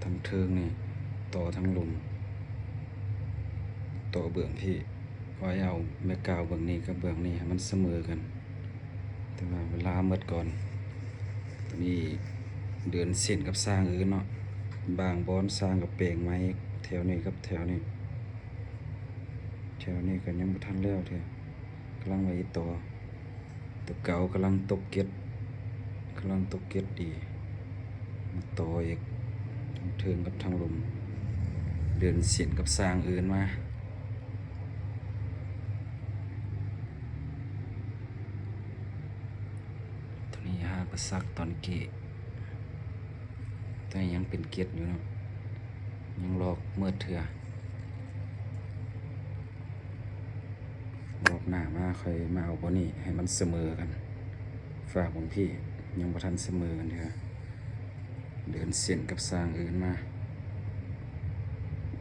ທາງເທິງນີ້ຕໍ່ທາງລຸ່ມ ຕໍ່ເບື້ອງພີ້ ວ່າເອົາແບັກກຣາວເບື້ອງນີ້ກັບເບື້ອງນີ້ໃຫ້ມັນສະເໝີກັນ. ແຕ່ວ່າເວລາໝົດກ່ອນ. ໂຕນີ້ເດີນເສັ້ນກັບຊ່າງອື່ນເນາະ, ບາງບ່ອນຊ່າງກໍແປງໃໝ່ ແຖວນີ້ກັບແຖວນີ້, ແຖວນີ້ກໍຍັງບໍ່ທັນແລ້ວເທື່ອ, ກຳລັງໄວ້ຕໍ່. ຕົວເກົ່າກຳລັງຕົກເກັດ ກຳລັງຕົກເກັດດີ ມາຕໍ່ອີກ ທາງເທິງກັບທາງລຸ່ມ ເດີນເສັ້ນກັບຊ່າງອື່ນມາ. ໂຕນີ້ຫາກະສັກຕອນເກະ ໂຕນີ້ຍັງເປັນເກັດຢູ່ເນາະ, ຍັງລອກໝົດເທື່ອ. ລອບໜ້າມາຄ່ອຍມາເອົາບ່ອນນີ້ໃຫ້ມັນສະເໝີກັນ. ຝາກຂອງພີ່ຍັງບໍ່ທັນສະເໝີກັນເທື່ອ, ເດີນເສັ້ນກັບຊ່າງອື່ນມາ.